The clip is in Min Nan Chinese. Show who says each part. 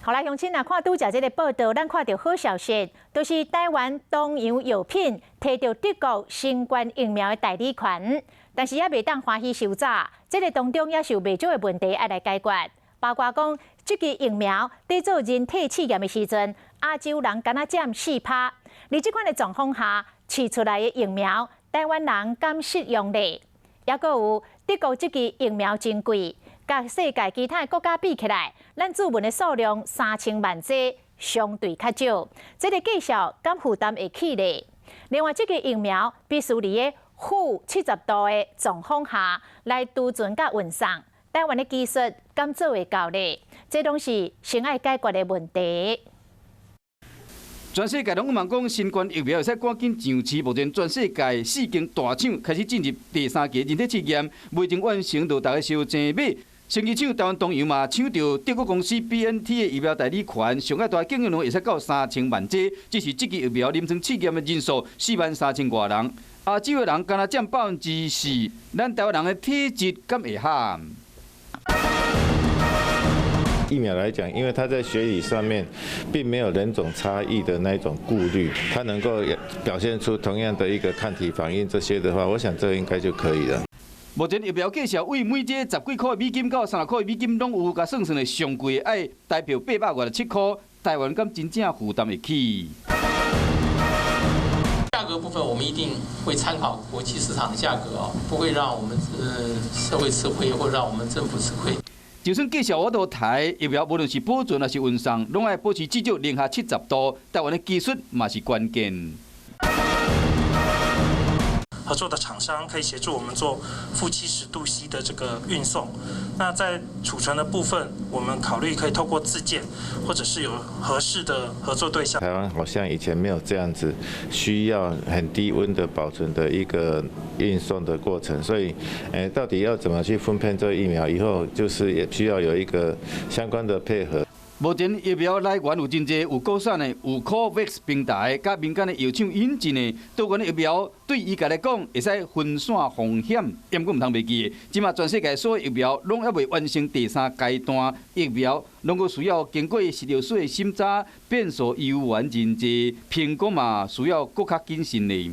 Speaker 1: 好啦，鄉親若看拄才這个報道，咱看著好消息，就是台灣東洋藥品提著德國新冠疫苗的代理權，但是也袂當歡喜傷早，這个當中也是有袂少的問題愛來解決，包括講這支疫苗佇做人體試驗的時陣，亞洲人敢若佔4趴，佇這款的狀況下試出來的疫苗，台灣人敢適用咧？猶閣有德國這支疫苗真貴。佮世界其他的國家比起來，咱注文的數量3000萬劑相對較少，這个價數敢負擔會起咧？另外，這个疫苗必須佇个-70度的狀況下來儲存佮運送，台灣的技術敢做會到咧？這攏是先愛解決的問題。
Speaker 2: 全世界攏向望講新冠疫苗會使趕緊上市，目前全世界四間大廠開始進入第三期人體試驗，未經完成就逐家相爭買。生技廠台灣東洋嘛搶著德國公司 BNT 的疫苗代理權，上蓋大供應量會使到3000萬劑，只是這支疫苗臨床試驗的人數4萬3千外人，亞洲的人敢若佔4%，咱台灣人的體質敢會合？
Speaker 3: 疫苗來講，因為它在學理上面並沒有人種差異的那一種顧慮，它能夠表現出同樣的一個抗體反應，這些的話，我想這應該就可以了。
Speaker 2: 目前疫苗價數為每劑十幾箍的美金到30箍的美金攏有，共算算的上貴愛台票867箍，台灣敢真正負擔會起？
Speaker 4: 價格部分，我們一定會參考國際市場的價格哦，不會讓我們社會吃虧，或者讓我們政府吃虧。
Speaker 2: 就算價數有法度抬疫苗，無論是保存還是運送，攏愛保持至少零下七十度。台灣的技術嘛是關鍵。
Speaker 5: 合作的廠商可以協助我們做-70度C 的這個運送。那在儲存的部分，我們考慮可以透過自建，或者是有合適的合作對象。
Speaker 3: 台灣好像以前沒有這樣子需要很低溫的保存的一個運送的過程，所以，到底要怎麼去分配這個疫苗，以後就是也需要有一個相關的配合。
Speaker 2: 目前疫苗來源有真濟，有國產的，有 COVAX 平台，佮民間的藥廠引進的。多元的疫苗對醫界來講，會使分散風險，毋過毋通袂記的，這馬全世界所有疫苗攏猶未完成第三階段，疫苗攏閣需要經過食藥署的審查，變數猶原真濟，評估嘛需要閣較謹慎的。